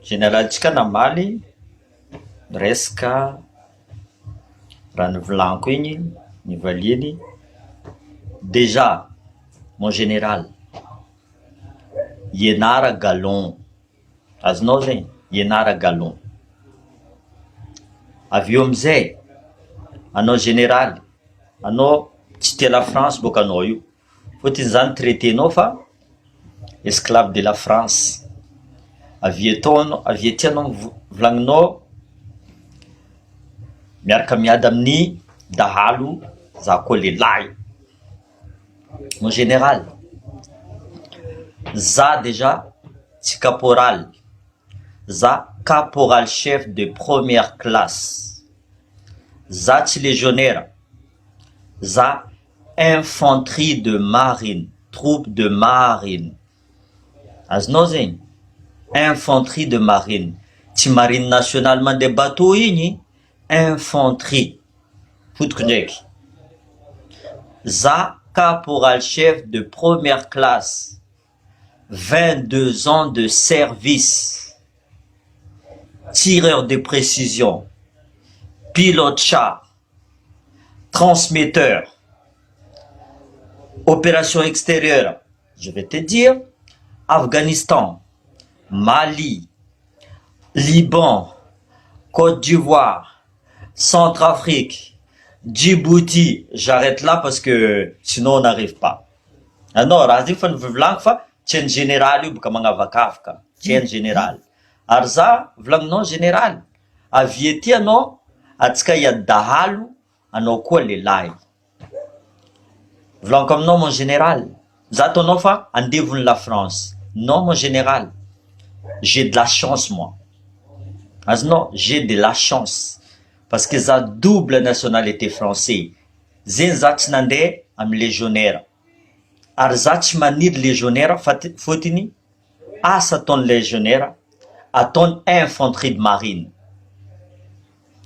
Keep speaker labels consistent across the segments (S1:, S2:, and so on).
S1: Général-tsika namaly resaka raha nivolaniko igny nivaliany déjà mon général ianara galon azonao zegny ianara galon avy eo amizay anao général anao tsy tia la France bôka anao io fôtony zany traitenao fa esclave de la France avy atao anao avy aty anao volagninao miaraka miady amin'ny dahalo za koa lehilahy mon général za déjà tsy caporal za caporal chef de première classe za tsy légionnaire za infanterie de marine troupe de marine azonao zegny infanterie de marine tsy marine nationale mandeha bateau igny infanterie fotoko ndraiky za caporal chef de première classe 22 ans de service tireur de précision pilote char transmetteur opération extérieure je vais te dire Afghanistan Mali Liban Côte d'Ivoire Centrafrique Djibouti j'arrête là parce que sinon on n'arrive pas anao raha zegny fa nivolaniko fa tsy hainy général io boka magnavakavaka tsy hainy général ary za volagninao général avy aty anao atsika hiady dahalo anao koa lehilahy volaniko aminao mon général za ataonao fa andevony la France non mon général j'ai de la chance moi azonao j'ai de la chance parce que za double nationalité français zegny za tsy nandeha amy légionnaire ary za tsy maniry légionnaire fa fôtony asa ataony légionnaire ataony infanterie de marine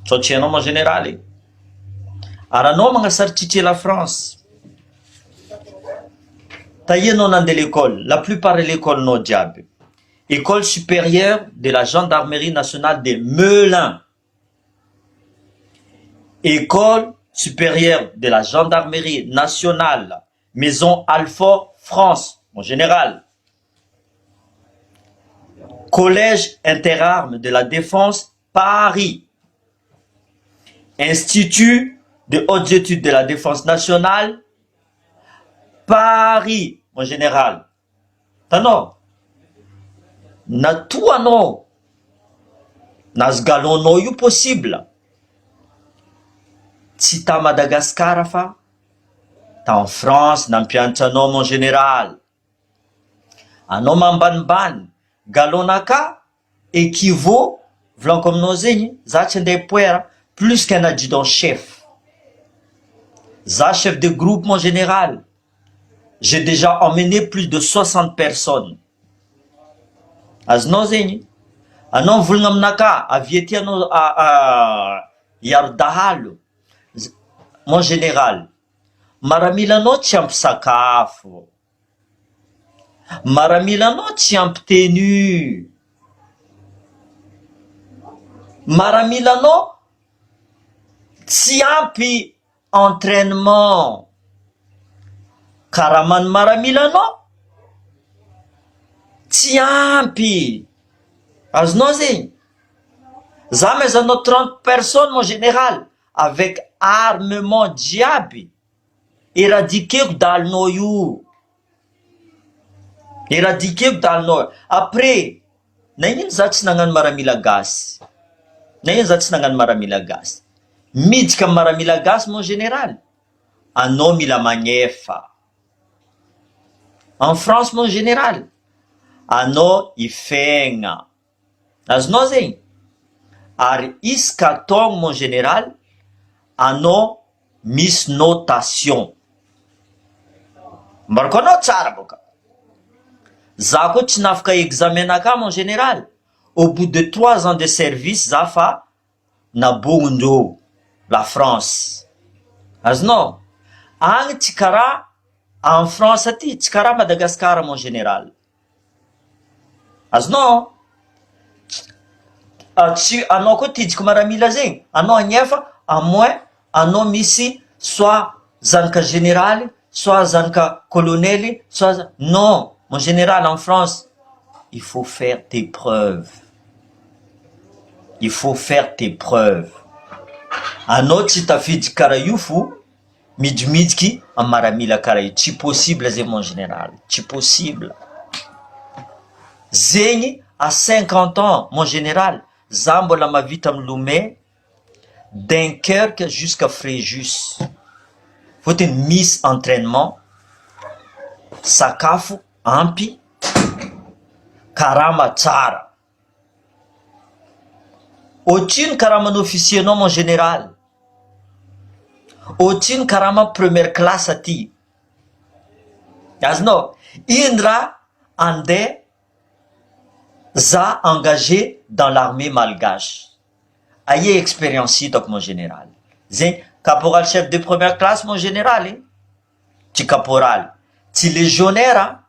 S1: sao tsy hainao mon général e ary anao magnasarotritry la France taia anao nandeha l'école la plupart l'école nao jiaby école supérieure de la gendarmerie nationale de Melun école supérieure de la gendarmerie nationale maison Alfort France mon général collège interarmes de la défense Paris institut de hautes études de la défense nationale Paris mon général tanao natoa anao nazo galonao io possible tsy ta Madagasikara fa ta en France nampianatra anao mon général anao mambanimbany galonaka équivaut volaniko aminao zegny za tsy andeha poera plus qu'un adjudant chef za chef de groupe mon général j'ai déjà emmené plus de 60 personnes azonao zegny anao mivolagna aminaka avy aty anao hiaro dahalo mon général maramila anao tsy ampy sakafo maramila anao tsy ampy tenue maramila anao tsy ampy entraînement karamany maramila anao tsy ampy azonao zegny za mahaizanao 30 personnes mon général avec armement jiaby éradikeko dalinao io éradikeko dalinao après na ino za tsy nagnano maramila gasy na ino za tsy nagnano maramila gasy miditsika amy maramila gasy mon général anao mila magnefa en France mon général anao ifegna azonao zegny ary isaka taogno mon général anao misy notation mbarako anao tsara boka za koa tsy nafaka examen naka mon général au bout de 3 ans de service za fa nabognondreo la France azonao agny tsy karaha en France aty tsy karaha Madagasikara mon général azonao. Tsy anao koa tijiko maramila zegny, anao agnefa à moins anao misy soit zanaka generaly, soit zanaka colonely, soit non mon general en France il faut faire tes preuves, il faut faire tes preuves, anao tsy tafiditry karaha io fo midimidiky amy maramila karaha io, tsy possible zegny mon general, tsy possible, zegny à 50 ans mon general za mbola mahavita milomay Dunkerque jusqu'à Fréjus, fôtony misy entrainement, sakafo ampy, karama tsara. Otrino karaman'ny officier nao mon général? Otrino karama première classe aty? Azonao? Ino raha andeha za engagé dans l'armée malgache? Aia expérience hitako mon général zegny caporal chef de première classe mon général e, tsy caporal, tsy légionnaire an,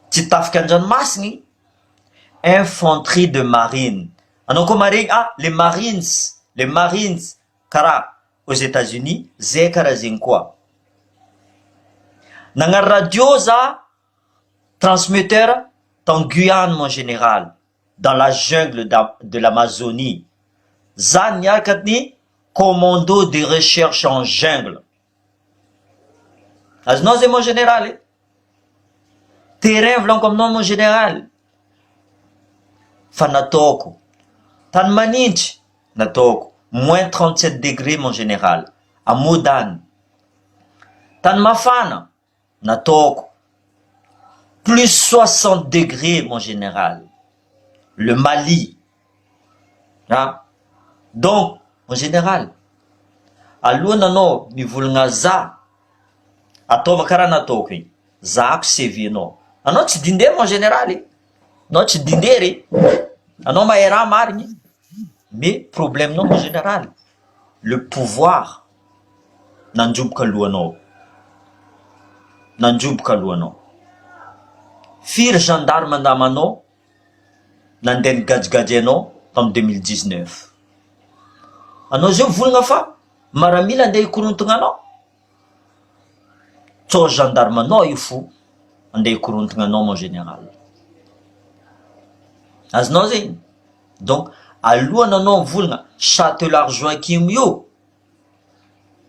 S1: tsy tafika andranomasigny, infanterie de marine, anao koa maregny ah les marines, les marines karaha aux Etats Unis zay karaha zegny koa, nagnano radio za transmetteur tao Guyane mon général. dans la jungle de l'Amazonie, za niaraka ny commando de recherche en jungle, azonao zay mon général e, terrain volaniko aminao mon général, fa nataoko, tany manintsy nataoko, moins 37 degré mon général, amodany, tany mafana nataoko, plus 60 degré mon général, le Mali a, donc mon général alohany anao mivolagna za, ataova karaha nataoko igny, zahako CV nao, anao tsy dindery mon général e, anao tsy dindery, anao mahay raha marigny, mais problème nao mon général le pouvoir nandroboka lohanao, nandroboka lohanao, firy gendarme namanao nandeha nigajigajianao tamin'ny 2019, anao zao mivolagna fa maramila andeha hikorontagna anao, tsao gendarme anao io fo andeha hikorontagna anao mon général, azonao zegny? Donc alohany anao mivolagna Chatelard Joachim io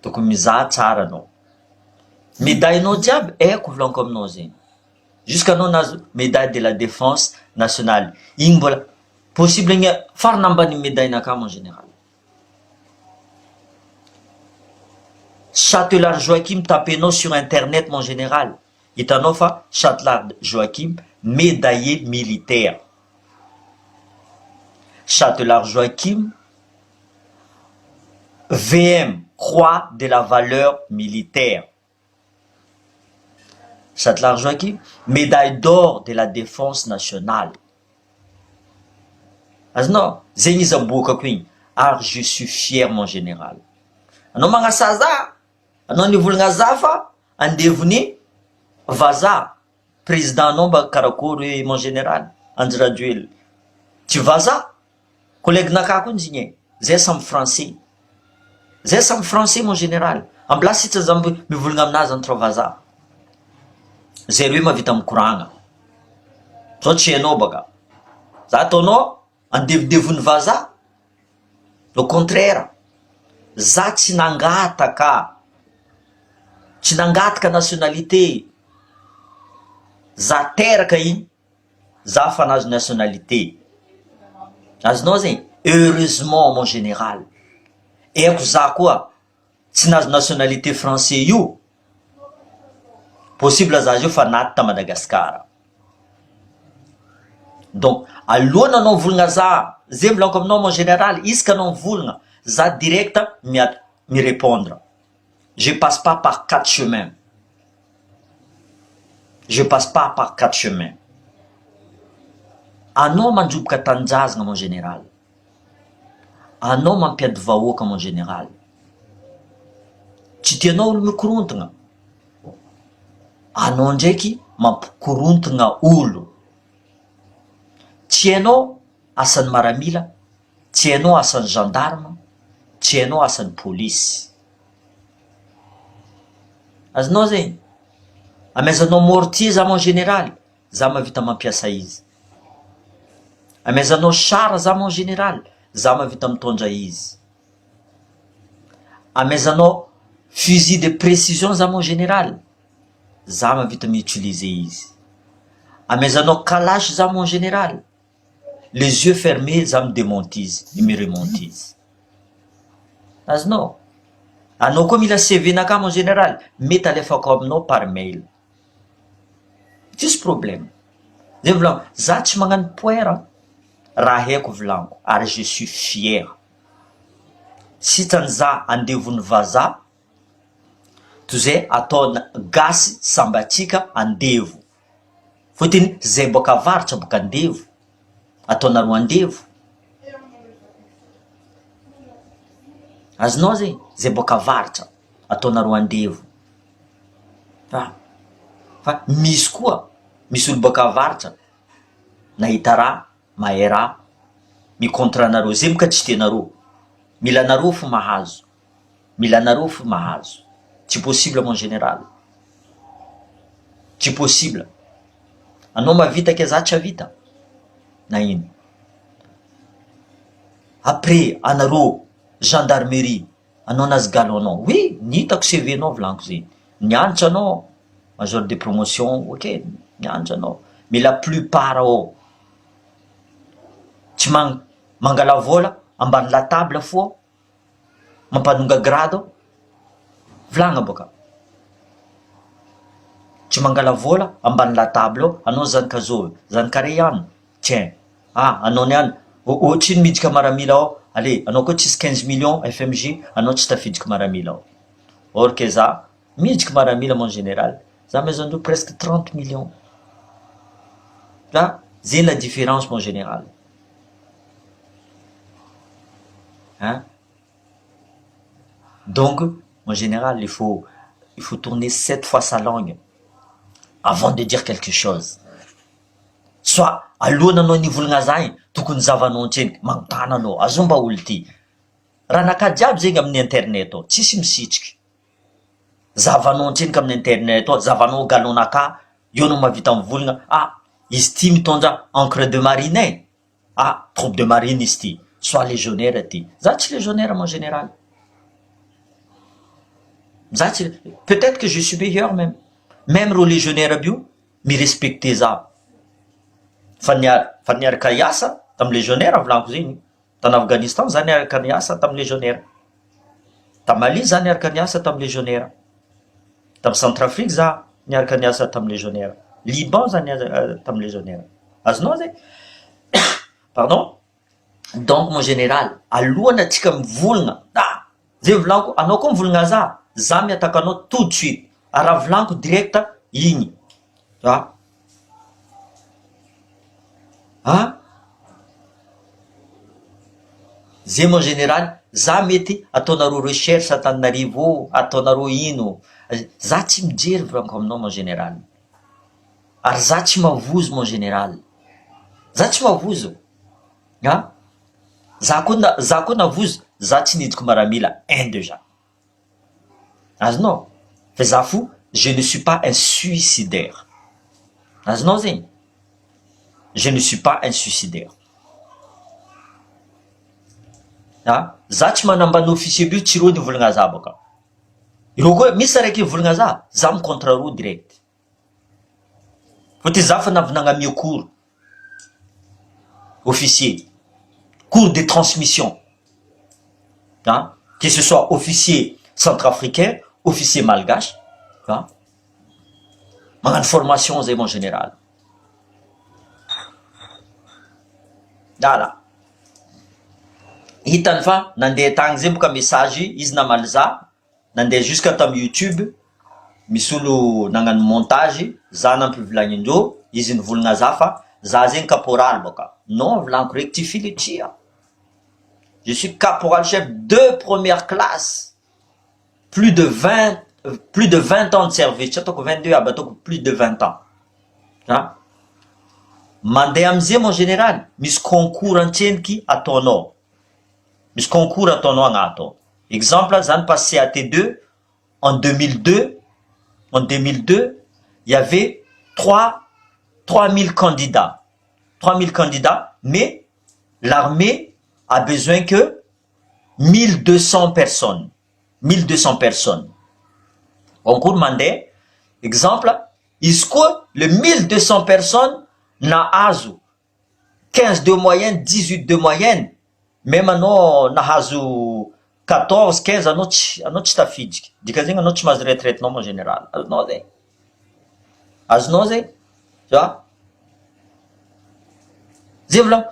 S1: tokony mizaha tsara anao, medaille nao jiaby haiko volaniko aminao zegny, jusque anao nahazo medaille de la defense nationale igny mbola possible igny farany ambany medaille nakah mon général. Chatelard Joachim tapenao sur internet mon général hitanao fa Chatelard Joachim medaillé militaire. Chatelard Joachim, VM, Croix de la valeur militaire. Chatelard Joachim, médaille d'or de la défense nationale. Azonao? Zegny izy aboakako igny ary je suis fier mon général. Anao magnasaza, anao nivolagna za fa andevon'ny vazaha. Président anao mba karakory mon général Andry Rajoelina tsy vazaha? Collègue nakahy koa njigny e, zay samy français, zay samy français mon général, ambilà sitsa za mivolagna aminazy entre vazaha, zay roe mahavita mikoragna, zao tsy hainao baka, za ataonao andevodevon'ny vazaha, au contraire za tsy nangataka, tsy nangataka nationalité, za teraka iny za fa nahazo nationalité, azonao zegny, heureusement mon général, haiko za koa tsy nahazo nationalité français io, possible za zio fa naty ta Madagascar, donc alohany anao mivolagna za, zay volaniko aminao mon général isaka anao mivolagna za direct mia- mi répondre, je passe pas par quatre chemins, je passe pas par quatre chemins, anao mandroboka tanindrazana mon général. Anao mampiady vahoaka mon général. Tsy tianao olo mikorontagna. Anao ndraiky mampikorontagna olo. Tsy hainao. asan'ny maramila, tsy hainao asan'ny gendarme, tsy hainao asan'ny polisy. Azonao zegny? Amaizanao mortier za mon général, za mahavita mampiasa izy. Amaizanao char za mon général, za mahavita mitondra izy. Amaizanao fusil de précision za mon général, za mahavita mi-utiliser izy. Amaizanao kalash za mon général, les yeux fermés za mi-demonte izy, mi-remonte izy. Azonao? Anao koa mila CV-nakahy mon général, mety alefako aminao par mail. Tsisy problème. Zay volaniko, za tsy magnano poera an, raha haiko volaniko ary je suis fier. Sitrany za andevon'ny vazaha toy zay ataona gasy samby atsika andevo. Fotony zay boaka avaratra boka andevo, ataonareo andevo. Azonao zegny? Zay boaka avaratra ataonareo andevo. Fa fa misy koa misy olo boaka avaratra nahita raha mahay raha mi contre anareo zay boka tsy tianareo mila anareo fo mahazo mila anareo fo mahazo tsy possible mon général tsy possible anao mahavita ke za tsy havita na ino après anareo gendarmerie Anao nazy galon nao oui ny hitako CV nao volaniko zegny nianatra anao major de promotion ok nianatra anao mais la plupart ao tsy man- mangala vôla ambany la table fô mampanonga grade ao volagna bôka tsy mangala vôla ambany la table ao anao zanaka zao zanaka re ihany Tiens! Ah anao niany ohatrino miditra maramila ao allez anao koa tsisy 15 millions FMG anao tsy tafiditra maramila ao or que za miditra maramila mon général za maison-ndreo presque 30 millions ah zay la différence mon général hein donc mon général il faut il faut tourner sept fois sa langue avant de dire quelque chose. Soit alohany anao nivolagna za igny tokony zavanao antsendriky magnontany anao azao mba olo ty raha naka jiaby zegny amin'ny internet ao tsisy misitriky zavanao antsendriky amin'ny internet ao zavanao galon-naka eo anao mahavita mivolagna ah izy ty mitondra encre de marine e ah troupe de marine izy ty soit legionnaire ty za tsy legionnaire mon général za tsy peut être que je suis meilleur même même reo legionnaire aby io mi-respecter za fa nia- fa niaraka hiasa tamy legionnaire volaniko zegny, tany Afghanistan za niaraka niasa tamy legionnaire, ta Mali za niaraka niasa tamy legionnaire, tamy Centrafrique za niaraka niasa tamy legionnaire, Liban za niaraka tamy legionnaire, azonao zay? Pardon, donc mon général alohany atsika mivolagna ah! Zay volaniko anao koa mivolagna za, za miataka anao tout de suite, ary raha volaniko direct igny a a zay mon général za mety ataonareo recherche Antananarivo ô, ataonareo ino, za tsy mijery volaniko aminao mon général, ary za tsy mavozo mon général, za tsy mavozo a. Za koa na za koa navozo za tsy nidiko maramila un dejà azonao fa za fo je ne suis pas un suicidaire azonao zegny je ne suis pas un suicidaire a za tsy manambany officier by tsy reo nivolagna za bôka ireo koa misy araiky nivolagna za za mi contre roa direct fôtony za fa navy nagnamia cours officier cours de transmission a que ce soit officier centrafricain officier malgache a magnano formation zay mon général ala hitany fa nandeha tagny zay boka message izy namaly za Nandeha jusqu'à tam youtube misy olo nagnano montage za nampivolagnin-dreo izy nivolagna za fa za zegny caporal boka non volaniko rectifie le tir je suis caporal chef de première classe plus de 20 plus de 20 ans de service tsy ataoko 22 aby ataoko plus de 20 ans a. Mandeha amizay mon général, misy concours antseniky ataonao, misy concours ataonao agnato ao. Exemple, za ni-passe CAT deux en 2002, en 2002, il y avait trois 3000 candidats, 3000 candidats, mais l'armée a besoin que 1200 personnes, 1200 personnes. Concours mandeha, exemple, izy koa le 1200 personnes nahazo 15 de moyenne, 18 de moyenne, même anao nahazo 14, 15 anao tsy tafidriky, dikan'izegny anao tsy mahazo retraite-nao mon général, azonao zegny, azonao zegny, tu vois. Zay volagno,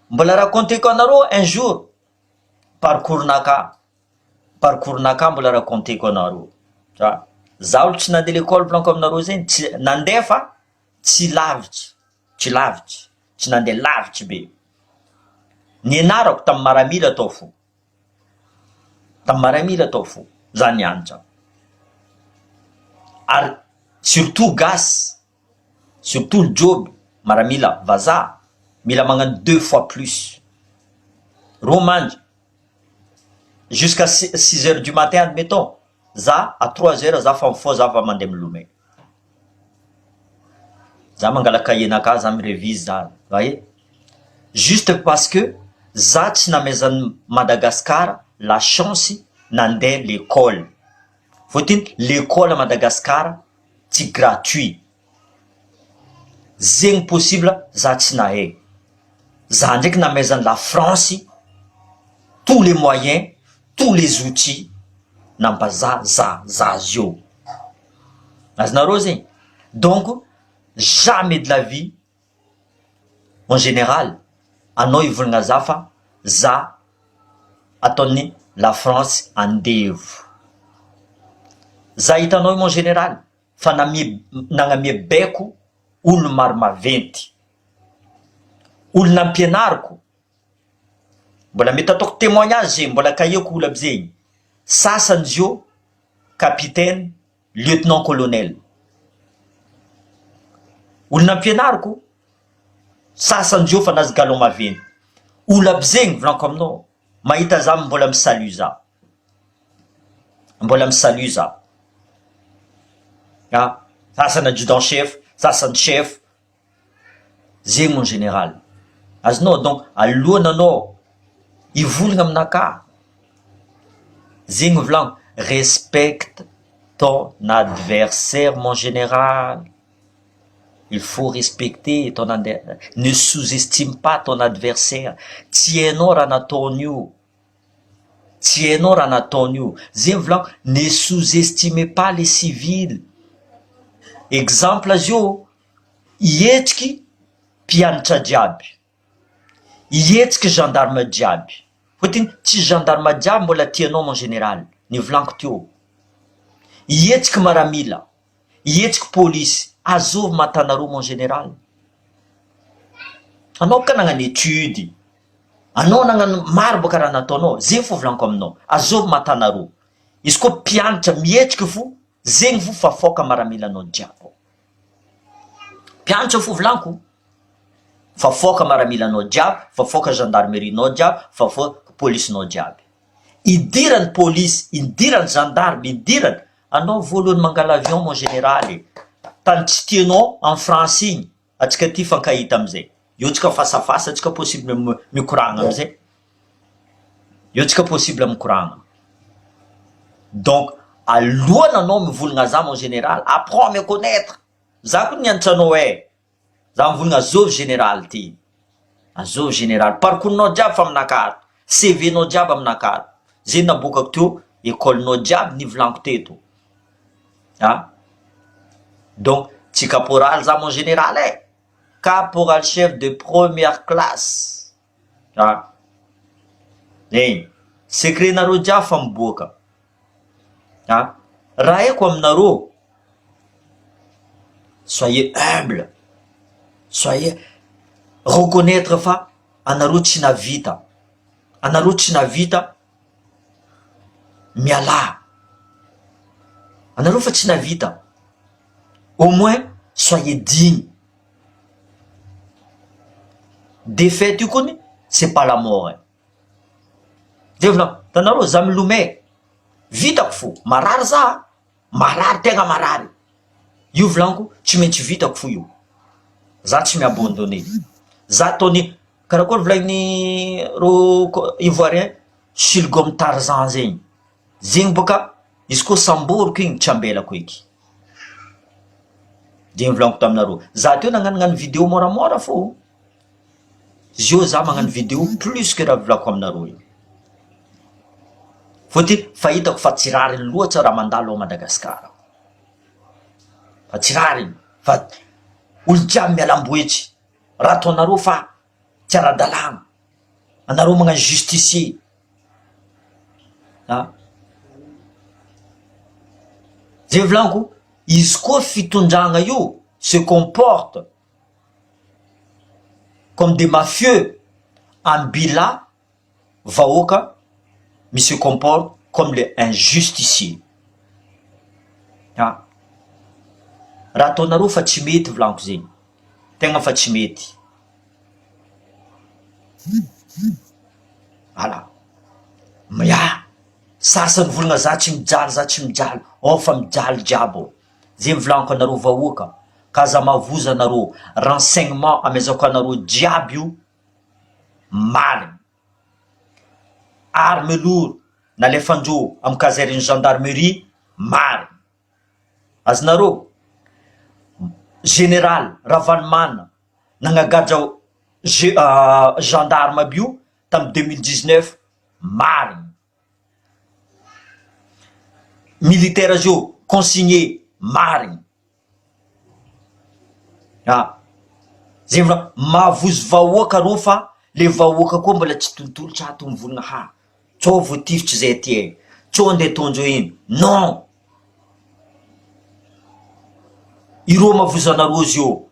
S1: mbola raconteko anareo un jour parcours-naka, parcours-naka mbola raconteko anareo, tu vois. Za olo tsy nandeha l'école volaniko aminareo zegny, tsy nandeha fa tsy lavitsy, tsy lavitsy, tsy nandeha lavitsy be. Nianarako tamy maramila atao fo, tamy maramila atao fo, za nianatra. Ary surtout gasy, surtout ny joby, maramila vazaha, mila magnano deux fois plus. Ro mandry jusqu'à 6 heures du matin admettons, za à 3 heures za fa mifoha, za fa mandeha milomay. Za mangala cahier-naka, za mirévise za, voyez? Juste parce que za tsy namezan'ny Madagascar la chance nandeha l'école. Fôtony l'école à Madagascar tsy gratuit. Zegny possible za tsy nahay. Za ndraiky namezan'ny la France tous les moyens, tous les outils nampaza za za zio. Azonareo zegny? Donc jamais de la vie en général anao hivolagna za fa za ataony la France andevo. Za hitanao io mon général fa namia nagnamia baiko olo maro maventy, olo nampianariko, mbola mety ataoko témoignage zegny, mbola kahiako olo aby zegny, sasany zio capitaine, lieutenant colonel, olo nampianariko sasany zio fa nazy galon maventy, olo aby zegny volaniko aminao mahita za mbola misalut za, mbola misalut za, ah sasany adjudant chef, sasany chef, zegny mon général, azonao. Donc alohany anao hivolagna aminaka zegny volagno, respecte ton adversaire mon général, il faut respecter ton ande, ne sous-estime pas ton adversaire. Tsy hainao raha nataony io, tsy hainao raha nataony io, zegny volagno, ne sous-estimez pas les civils. Exemple azy io, hihetsiky mpianatra jiaby, hihetsiky gendarme jiaby, fôtony tsy gendarme jiaby mbola tianao mon général, ny volaniko teo, hihetsiky maramila, hihetsiky polisy, azovy mahatanareo mon général. Anao boka nagnano étude, anao nagnano maro boka raha nataonao, zegny fo volaniko aminao, azovy mahatanareo, izy koa mpianatra mihetsiky fo, zegny fo fafoka maramilanao jiaby, mpianatra fo volaniko, fafoka maramilanao jiaby, fafoka gendarmerienao jiaby, fafoka polisinao jiaby. Idirany polisy, idirany gendarme, idirany, anao voalohany mangala avion mon général, tany tsy tianao en France igny, atsika ty fankahita amizay, eo tsika fasafasa atsika possible mikoragna amizay, eo tsika possible mikoragna. Donc alohany anao mivolagna za mon général, apprends à me connaître, za koa nianatra anao e, za mivolagna azovy général ty, azovy général, parcours-nao jiaby fa aminakahy ato, CV-nao jiaby aminakahy ato, zay nabokako teo, école-nao jiaby nivolaniko teto, ah donc tsy caporal za mon général e, caporal chef de première classe, ah egny, secret-nareo jiaby fa miboaka, ah raha haiko aminareo, soyez humble, soyez reconnaître fa anareo tsy navita, anareo tsy navita, miala, anareo fa tsy navita, au moins soyez digne. Défaite io kony c'est pas la mort e. Zay volagno, hitanareo za milomay, vitako fo, marary za, marary tegna marary, io volagniko tsy maintsy vitako fo io, za tsy mi-abandonner, za ataony karakory volagniny rô ivoirien chilgom tarzan zegny, zegny bôka izy koa samboriko igny tsy ambelako eky, zegny volagniko taminareo, za teo nagnanognano video môramôra fô. Zio za magnano video plus que raha volako aminareo io. Fôtony fa hitako fa tsy rariny loatra raha mandalo ao Madagascar. Fa tsy rariny fa olo jiaby miala ambohitry raha ataonareo fa tsy ara-dalàna, anareo magnano justicier a! Zay volaniko izy koa fitondragna io se comporte comme des mafieux ambila vahoaka mi se comporte comme le un justicier ah raha ataonareo fa tsy mety volaniko zegny tegna fa tsy mety voilà ya sasany volagna za tsy mijaly za tsy mijaly ao fa mijaly jiaby ao. Zay volaniko anareo vahoaka ka aza mavoza anareo renseignement amezako anareo jiaby io marigny arme lourd nalefandreo am caserne gendarmerie marigny azonareo général Ravalomanana nagnagadra gendarme aby io tam 2019 marigny. Militaire zio consigné marigny ah zay va mahavozo vahoaka reo fa le vahoaka koa mbola tsy tontolotra ato mivolagna ha tsao voatifitry zay aty e tsao andeha ataondreo ino non ireo mahavozo anareo zio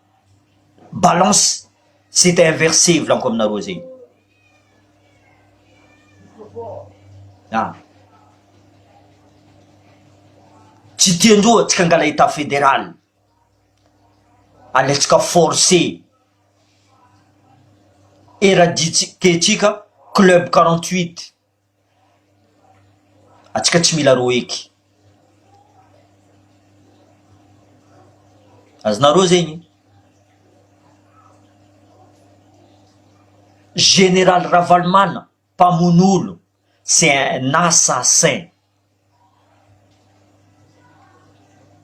S1: balance c'est inversé volaniko aminareo zegny. Ah. Tsy tiandreo atsika angala etat federal. Alaitsika forcé. Eradiquer-tsika club 48. Atsika tsy mila reo eky. Azonareo zegny? Général Ravalomanana mpamono olo, c'est un assassin.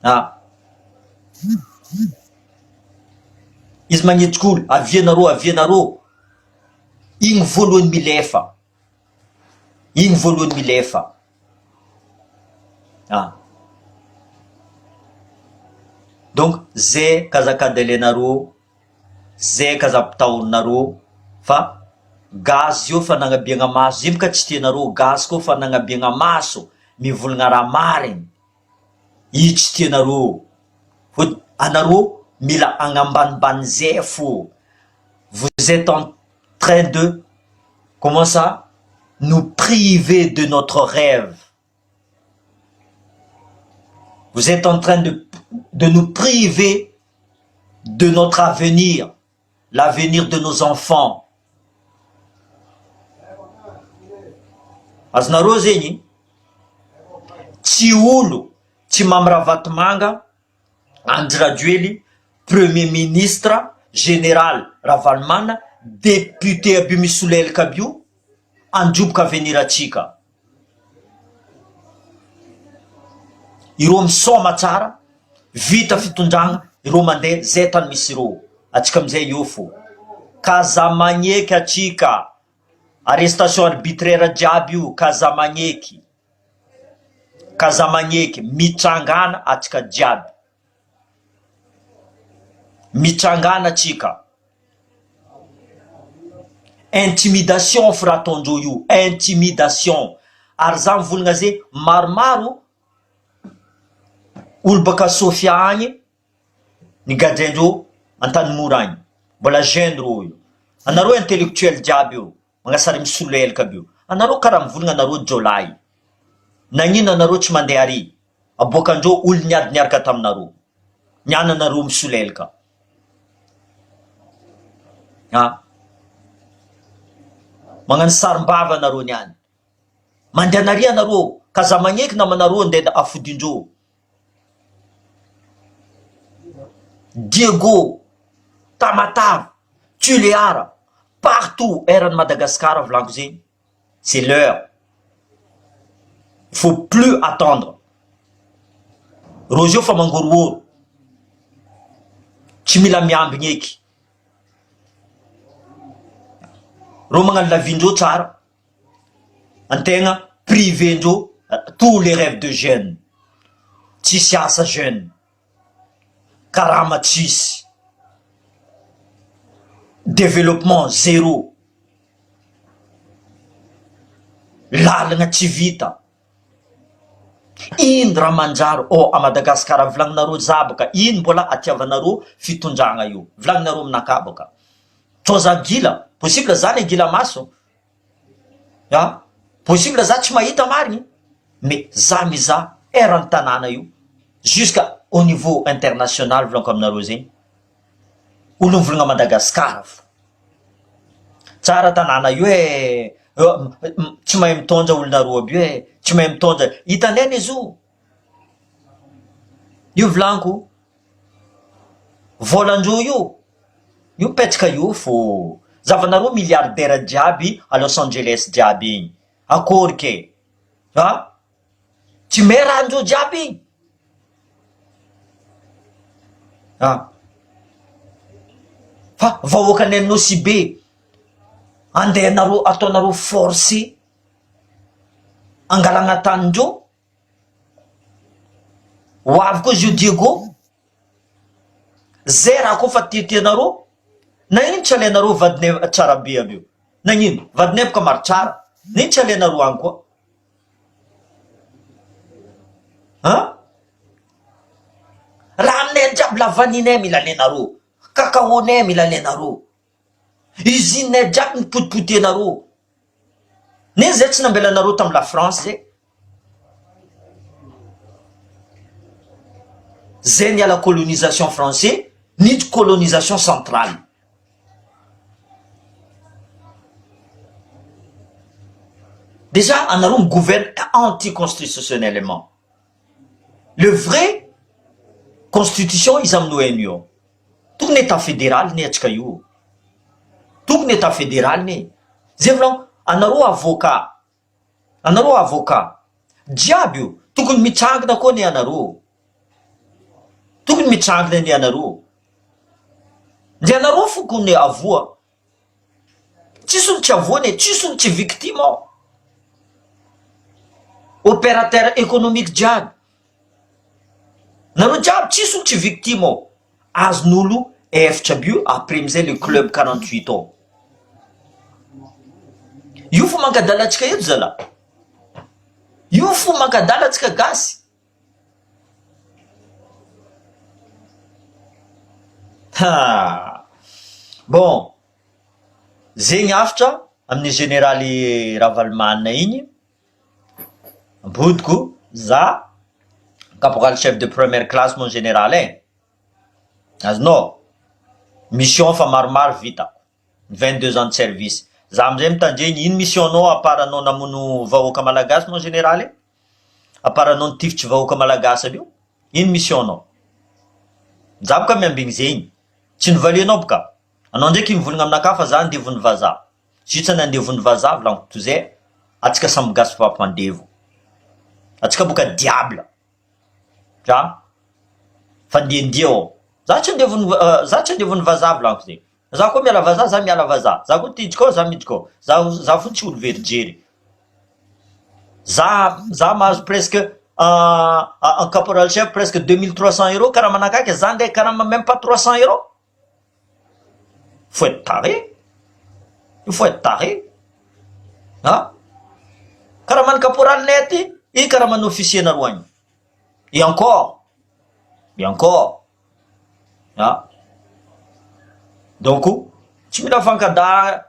S1: Ah. Izy magnetsika olo, avia nareo, avia nareo. Igny voalohany milefa. Iny voalohany milefa ah. Donc zay kazakadelenareo, zay kazampitaorinareo fa gasy io fa nagnabiagna maso, zay boka tsy tianareo gasy koa fa nagnabiagna maso mivolagna raha marigny, io tsy tianareo, fô anareo mila agnambanimbany zay fô, vous etes en train de comment ça nous priver de notre rêve vous etes en train de de nous priver de notre avenir l'avenir de nos enfants azonareo zegny tsy olo tsy mamy ravatomanga Andry Rajoely premier ministre général Ravalomanana député aby misolelaka aby io androboka avenir atsika ireo misaoma tsara vita fitondragna ireo mandeha zay tany misy ireo atsika amizay eo fo ka aza magneky atsika arrestation arbitraire jiaby io ka aza magneky. Ka za magneky mitsangana atsika jiaby mitsangana atsika intimidation fo raha ataondreo io intimidation ary za mivolagna ze maromaro olo baka sofia agny ny gadraindreo antanimora agny mbola jeune reo io anareo intellectuel jiaby io Magnasary misolelaka aby io. Anareo kara mivolagna anareo jiolahy. Nagnino anareo tsy mandeha ary aboakandreo olo niady niaraka taminareo. Niany anareo misolelaka. Ah. Magnano sarim-bava anareo niany. Mandeha ary anareo ka za magneky namanareo andeha afodindreo. Diego, Tamatave, Tulear, partout eran'i Madagascar volaniko zegny, c'est l'heure, il faut plus attendre, reo zao fa mangorohoro, tsy mila miambigny eky, reo magnano la vie-ndreo tsara. Antegna privé ndreo tous les rêves de jeune tsisy asa jeune karama tsisy développement zero lalagna tsy vita ino raha manjary ao a Madagascar volagninareo za boka ino mbola atiavanareo fitondragna io volagninareo aminakahy boka Tô za gila, possible za le gila maso a, possible za tsy mahita marigny mais za mizaha eran'ny tanàna io jusqu'à au niveau international volaniko aminareo zegny, olo mivolagna Madagascar fo, tsara tanàna io e, tsy mahay mitondra olonareo aby io e, tsy mahay mitondra, hitanay anie zo, io volaniko. Volan-dreo io, io mipetraka io fô, zavanareo milliardaire jiaby à Los Angeles jiaby igny, akory ke ah, tsy may rahan-dreo jiaby igny ah, fa vahoakan'i Nosy Be andehanareo ataonareo force angalana tanin-dreo. Ho avy koa izy io Diego, zay raha koa fa tiatianareo, nagnino tsy alainareo vadinay tsara be aby io, nagnino? Vadinay boka maro tsara, nagnino tsy alainareo any koa? An! Raha aminay jiaby lavanilay mila alainareo, cacao-nay mila alainareo, usine-nay jiaby nipotipotehinareo. Neny zay tsy nambelanareo tam la France zay. Zay niala colonisation français niditra colonisation centrale. Déjà anareo mi gouverne anti-constitutionnellement. Le vrai constitution iza amin'ny ONU ao? Tokony etat federal ne atsika io. Tokony etat federal ne. Zay volagno anareo avocat, anareo avocat jiaby io tokony mitsangana koa ne anareo. Tokony mitsangana ne anareo. Ndre anareo foko ne avoa. Tsisy olo tsy avoa ne, tsisy olo tsy victime ao. Opérateur économique jiaby. Nareo jiaby tsisy olo tsy victime ao, azon'olo efitra aby io après amizay le club 48 ao. Io fo mankadala antsika eto zalah, io fo mankadala antsika gasy. Ha! Bon, zegny hafatra amin'ny generaly Ravalomanana igny. Ampodiko za caporal chef de première classe mon général e! Azonao? Mission fa maromaro vitako, 22 ans de service, za amizay mitandregny ino mission nao à part anao namono vahoaka malagasy mon général e? À part anao nitifitry vahoaka malagasy aby io, ino mission nao? Za boka miambigny zegny, tsy novalianao boka, anao ndraiky mivolagna aminakahy fa za andevon'ny vazaha. Zitsa ny andevon'ny vazaha volaniko tozay atsika samy gasy mpampandevo atsika boka diable a fa ndiandia ô za tsy andevon'ny za tsy andevon'ny vazaha volaniko zay za koa miala vazaha za miala vazaha za koa te hiditra ao za miditra ao za za fo tsy olo very jery za za mahazo presque en caporal chef presque 2300 euros karaha manakaiky za ndeha karama même pas 300 euros Faut être taré, il faut être taré ah! Karaman'ny caporal-nay aty, iny karaman'ny officier-nareo agny, et encore, et encore ah! Donc tsy mila fankadaha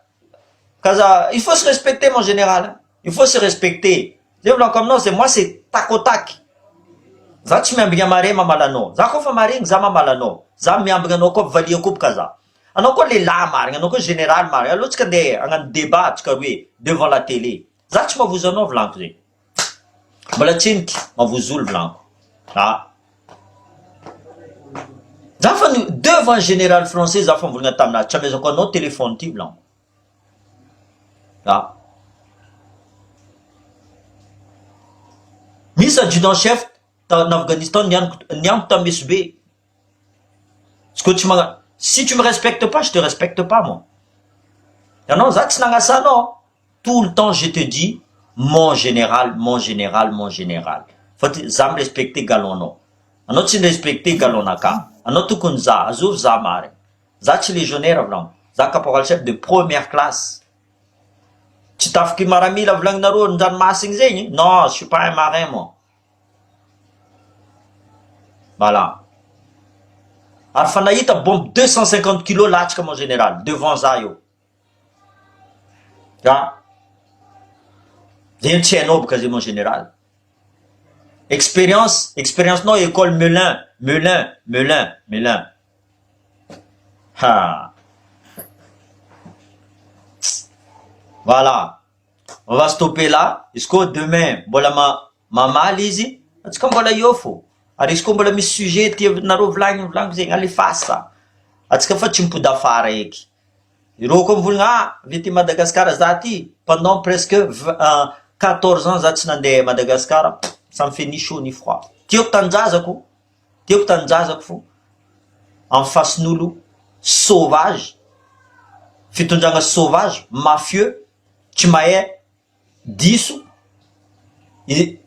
S1: ka il faut se respecter mon général, il faut se respecter. Zay volaniko aminao zay moi c'est tac au tac za tsy miambigna mare mamaly anao za koa fa maregny za mamaly anao za miambigna anao koa valiako boka za. Anao koa lehilahy marigny, anao koa général marigny, aleo tsika andeha hagnano débat tsika roe devant la télé, za tsy mavozo anao volaniko zegny, mbola tsiniky mavozo olo volaniko, ah! Za fa devant général français za fa nivolagna taminazy tsy amezako anao téléphone ty volaniko. Ah. Misy adjudant chef en Afghanistan nianiko nianiko tamin'ny Mesobe. Tsy koa tsy magna si tu me respectes pas je te respecte pas moi. Ianao za tsy nagnasa anao. Tout le temps je te dis mon général mon général mon général. Fa ty za mi-respecter galon-nao. Anao tsy ni-respecter galon-nakà. Anao tokony za azovy za marigny. Za tsy légionnaire volagno, za caporal chef de première classe. Tsy tafiky maramila volagninareo an-dranomasina zegny, non je suis pas un marin moi. Voilà. Ary fa nahita bombe 250 kilos latsaka mon général devant za eo. Ah. Zegny tsy hainao boka zegny mon général. Expérience, expérience nao école Melun, Melun, Melun, Melun. Ha. Voilà. On va stopper là. Izy koa demain mbola ma mamaly izy, antsika mbola eo fô. Ary izy koa mbola misy sujet tianareo volagniny volagniko zegny alefasa. Antsika fa tsy mipody afara eky. Ireo koa mivolagna ah avy aty Madagascar za ty pendant presque 14 ans za tsy nandeha Madagascar, ça me fait ni chaud ni froid. Tiako tanindrazako. Tiako tanindrazako fo en face n'olo sauvage, fitondragna sauvage, mafieux, tsy mahay diso, ils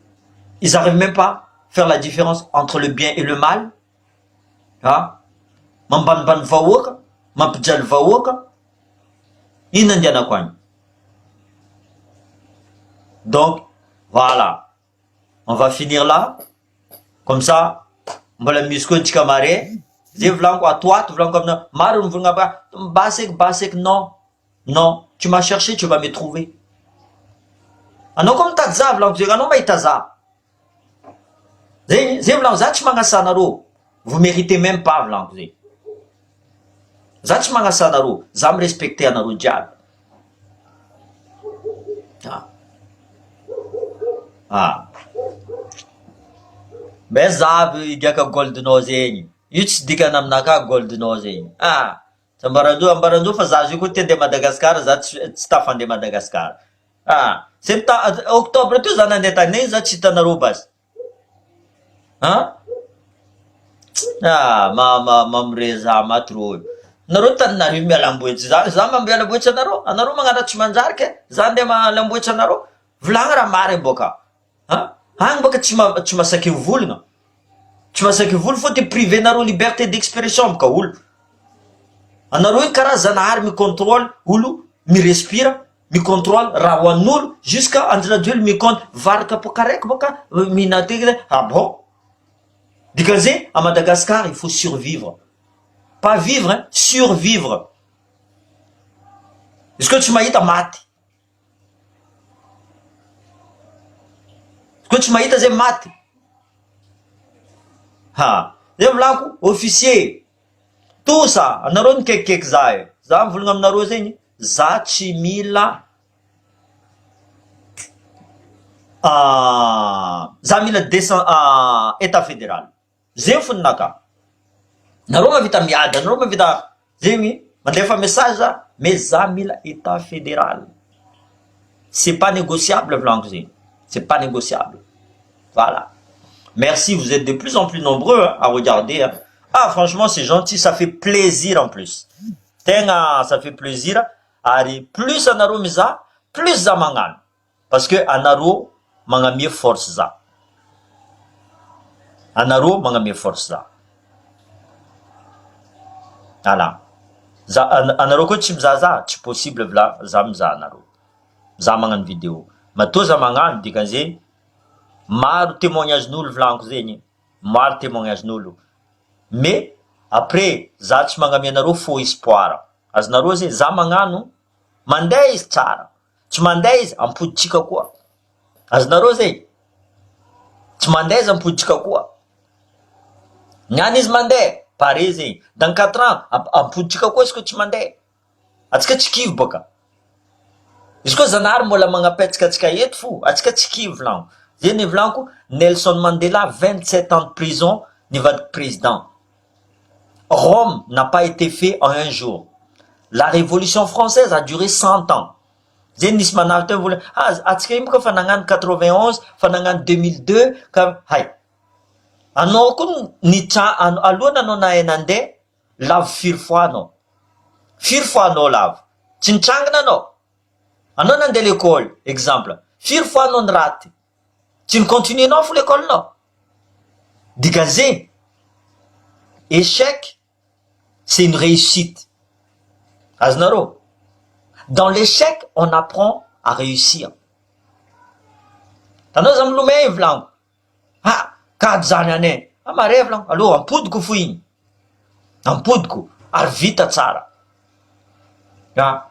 S1: ils arrivent même pas faire la différence entre le bien et le mal, ah mambanimbany vahoaka, mampijaly vahoaka, inona andehanako any? Donc voilà. On va finir là comme ça mbola misy koa antsika mare zay volaniko ato ato volaniko aminao maro ny mivolagna fa basy eky basy eky non non tu m'as cherché tu vas me trouver anao koa mitady za volaniko zay anao mahita za zay zay volaniko za tsy magnasa anareo vous meritez même pas volaniko zay Za tsy magnasa anareo, za mi respecter anareo jiaby. Ah. Ah. Mbe za aby higiaka gold-nao zegny. Io tsy dikany aminakahy gold-nao zegny. Ah. Tsy ambarandreo, ambarandreo fa za zio koa te handeha Madagascar, za tsy tsy tafandeha Madagascar. Ah. Septembre, octobre teo za nandeha tany, negny za tsy hitanareo basy. An! Ah ma ma mamoreza maty rô io. Nareo Tananarivo miala ambohitsy za za ma miala ambohitsy anareo? Anareo magnano raha tsy manjary ke za ndeha miala ambohitsy anareo? Volagno raha marigny bôka an! Agny bôka tsy ma tsy mahasaky mivolagna, tsy mahasaky mivola fô ty priver nareo liberté d'expression bôka olo. Anareo io karaha zanahary mi-contrôle olo mi-respire mi controle raha hoanin'olo jusqu'à Andry Rajoely mi compte vary kapoaka araiky boka mihinan-tegna ah bon dikan'izay à Madagascar il faut survivre pas vivre hein survivre izy koa tsy mahita maty izy koa tsy mahita zay maty ha zay volako officier Tout ça, anareo nikaikikaiky za e, za mivolagna aminareo zegny, za tsy mila za mila decen etat federal, zegny fo ninakahy, nareo mahavita miady, anareo mahavita zegny mandefa message za, mais za mila etat federal, c'est pas negociable volagniko zegny, c'est pas negociable. Voilà merci vous etes de plus en plus nombreux à regarder a ah franchement c'est gentil ça fait plaisir en plus tegna ça fait plaisir ary plus anareo mizaha plus za magnano parce que anareo magnamia force za anareo magnamia force za voilà za anareo koa tsy mizaha za tsy possible vla za mizaha anareo za magnano video matoa za magnano dikan'izay Maro témoignage n'olo volaniko zegny, maro témoignage n'olo, mais après za tsy magnamia anareo faux espoir, azonareo zegny za magnano mandeha izy tsara, tsy mandeha izy ampoditsika koa, azonareo zegny, tsy mandeha izy ampoditsika koa, niany izy mandeha. Pare zegny. Dans 4 ans ampoditsika koa izy koa tsy mandeha. Atsika tsy kivy bôka. Izy koa Zanahary mbola magnapetsaka antsika eto fo, atsika tsy kivy volagno. Zay ny volaniko, Nelson Mandela 27 ans de prison nivadiky président. Rome n'a pas été fait en un jour. La révolution française a duré 100 ans. Zay nisy manary teo vola ah atsika io boka fa nagnano 91, fa nagnano 2002 ka hay. Anao koa nitsa alohany anao nahay nandeha lavo firy fois anao? Firy fois anao lavo? Tsy nitrangana anao? Anao nandeha l'école exemple, firy fois anao niraty? Tsy ni-continuer-nao fo l'école-nao? Dikan'izegny échec c'est une réussite. Azonareo? Dans l'échec on apprend à réussir. Anao za milomay volaniko, ah kady zany any e, ah mare volaniko, allo ampodiko fo igny, ampodiko ary vita tsara. Ah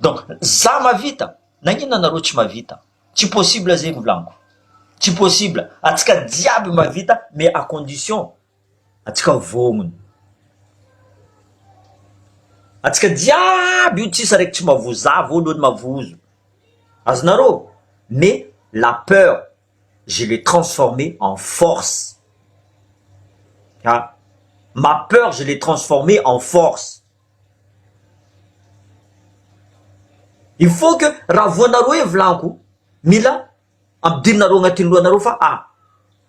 S1: donc za mahavita, nagnino anareo tsy mahavita? Tsy possible zegny volaniko, tsy possible, atsika jiaby mahavita mais à condition atsika vognona, atsika jiaby io tsisy araiky tsy mahavozo, za voalohany mahavozo, azonareo? Mais la peur je l'ai transformé en force, ah ma peur je l'ai transformé en force. Il faut que raha voanareo e volaniko mila ampidirinareo agnatin'ny lohanareo fa ah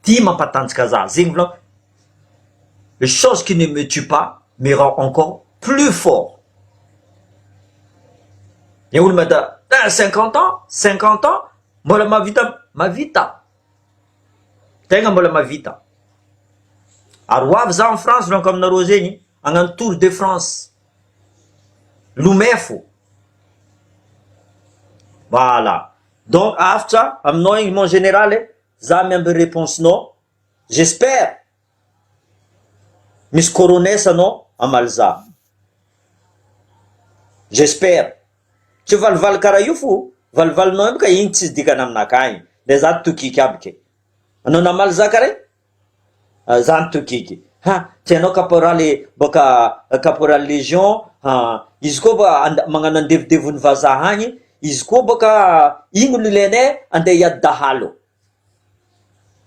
S1: ty mampatanjaka za zegny volaniko les choses qui ne me tue pas me rend encore plus fort. Ny olo mahita ah 50 ans, 50 ans mbola mahavita, mahavita tegna mbola mahavita ary ho avy za en France volaniko aminareo zegny hagnano tour de France lomay fô. Voilà donc afatra aminao igny mon général e, za miamby réponse-nao, j'espère misy coronesse anao hamaly za, j'espère tsy valivaly karaha io fo valivalinao io boka igny tsisy dikany aminakahy de za tokiky aby ke anao namaly za karaha io za nitokiky ha tsy hainao caporal boka caporal légion izy koa ba magnano andevodevon'ny vazaha agny izy koa boka igny no ilainay andeha hiady dahalo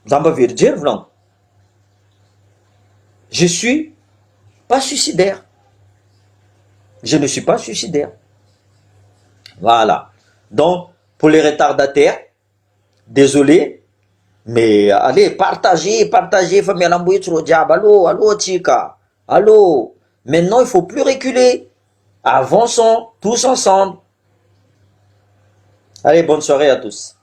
S1: za mba verijery volaniko je suis pas suicidaire, je ne suis pas suicidaire. Voilà donc pour les retardataires, désolé, mais allez partagez, partagez fa mialamboetsy reo jiaby allô allô atsika allô. Maintenant il faut plus reculer, avançons tous ensemble. Allez, bonne soirée à tous.